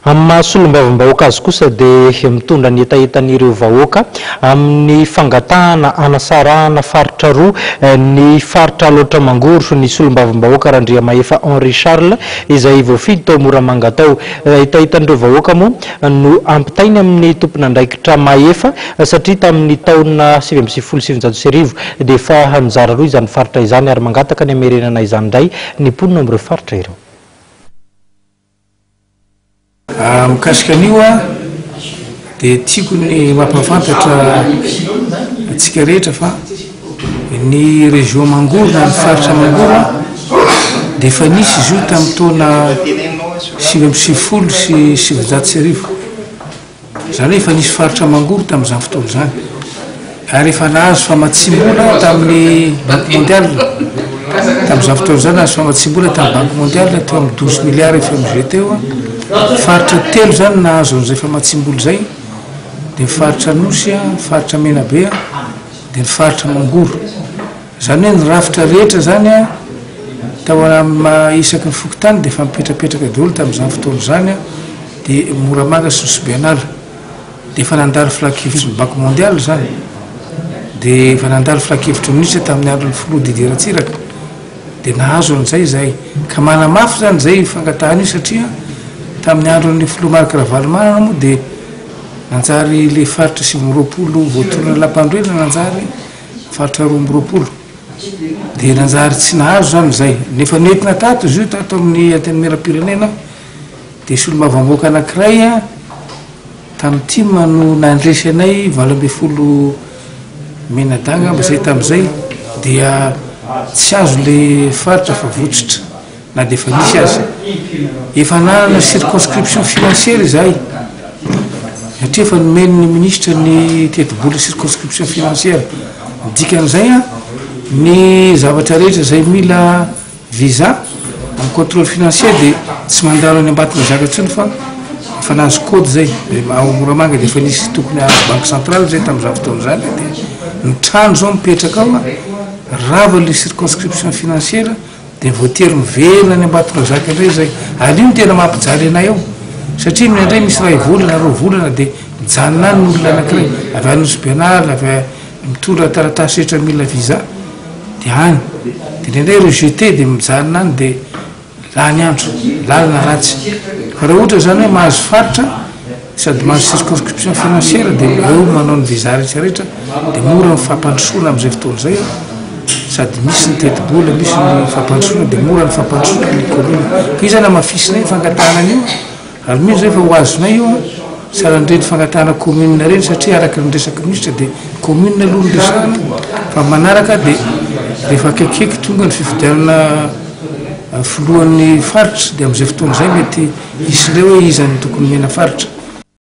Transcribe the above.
Amin'ny maha solombavambahoaka azy kosa dia mitondra ny hetahetan'ireo vahoaka amin'ny fangatahana hanasarahana faritra roa ny faritra Alaotra Mangoro ny solombavambahoaka Randriamahefa Henri Charles izay voafidy tao Moramanga tao. Hetahetan'ireo vahoaka moa no ampitainy amin'ny tompon'andraikitra mahefa satria tamin'ny taona 1999 dia efa nizara roa izany faritra izany ary mangataka ny hamerenana izany indray ny mponina ao amin'ireo faritra ireo. Mikasika an'io dia tiako ny mampahafantatra antsika rehetra fa ny région Mangoro na ny faritra Mangoro dia efa nisy izy io tamin'ny taona 1999. Izany hoe efa nisy faritra mangoro tamin'izany fotoana izany ary efa nahazo famatsiam-bola tamin'ny Banque mondiale tamin'izany fotoana izany, nahazo famatsiam-bola tamin'ny Banque mondiale teo amin'ny 12 milliards FMG teo. Faritra telo izany no nahazo an'izay famatsiam-bola izay, dia ny faritra Anosy, ny faritra Menabe, dia ny faritra Mangoro. Izany hoe ny rafitra rehetra izany tao amin'ny isaky ny fokontany dia efa mipetrapetraka daholo tamin'izany fotoana izany dia Moramanga sy Nosy Be An'ala dia efa nandalo filankevitry ny Banque Mondiale izany dia efa nandalo filankevitry ny minisitra tamin'ny andron'ny filoha Didier Ratsiraka dia nahazo an'izay izahay ka manamafy izany izay fangatahana io satria tamin'ny andron'ny filoha Marc Ravalomanana moa dia nanjary ilay faritra 29 voatonona lalam-panorenana nanjary Faritra 22. Dia nanjary tsy nahazo izany izay. Nefa nentina tato izy io, tato amin'ny Antenimierampirenena, dia solombavambahoaka anankiray tamin'ny tim no nandresy anay 18 mianadahy angamba izay tamin'izay, dia tsy azo ilay faritra fa votsotra. na dia efa nisy aza. Efa nanana circonscription financière izahay, satria efa nomen'ny minisitra ny tetibola circonscription financière. Ny dikan'izay, ny zavatra rehetra izay mila visa amin'ny contrôle financier dia tsy mandalo any Ambatonazaka intsony fa efa nahazo code izay. Dia ao Moramanga dia efa nisy tokony hahazo banque centrale izay tamin'izany fotoana izany. Dia ny trano izao mipetraka ao, rava ilay circonscription financière. Dia voatery miverina any Ambatondrazaka indray izay. Ary io no tena mampijaly anay ao. Satria indraindray misy iray volana, roa volana dia mijanona any ny olona anankiray. Avy any Nosy Be An'ala, avy any mitondra taratasy rehetra mila visa dia any. Dia indraindray rejeté dia mijanona any dia lany andro, lalana ratsy. Fa raha ohatra izany hoe mahazo faritra, Sady mahazo circonscription financière dia eo manao ny visa rehetra rehetra dia mora ny fampandrosoana amin'izay fotoana izay sady misy ny tetibola misy ny fampandrosoana dia mora ny fampandrosoana ny commune ka io zany hamafisinay ny fangatahana an'io ary mino zay fa ho azonay io saran'ireny fangatahana commune ireny satria araka ny resaky minisitra dia commune aloha no resahana fa manaraka dia rehefa akaikikaiky tonga ny fifidianana filohan'ny faritra dia amin'izay fotoana izay mety Hisy indray hoe iza no tokony omena faritra.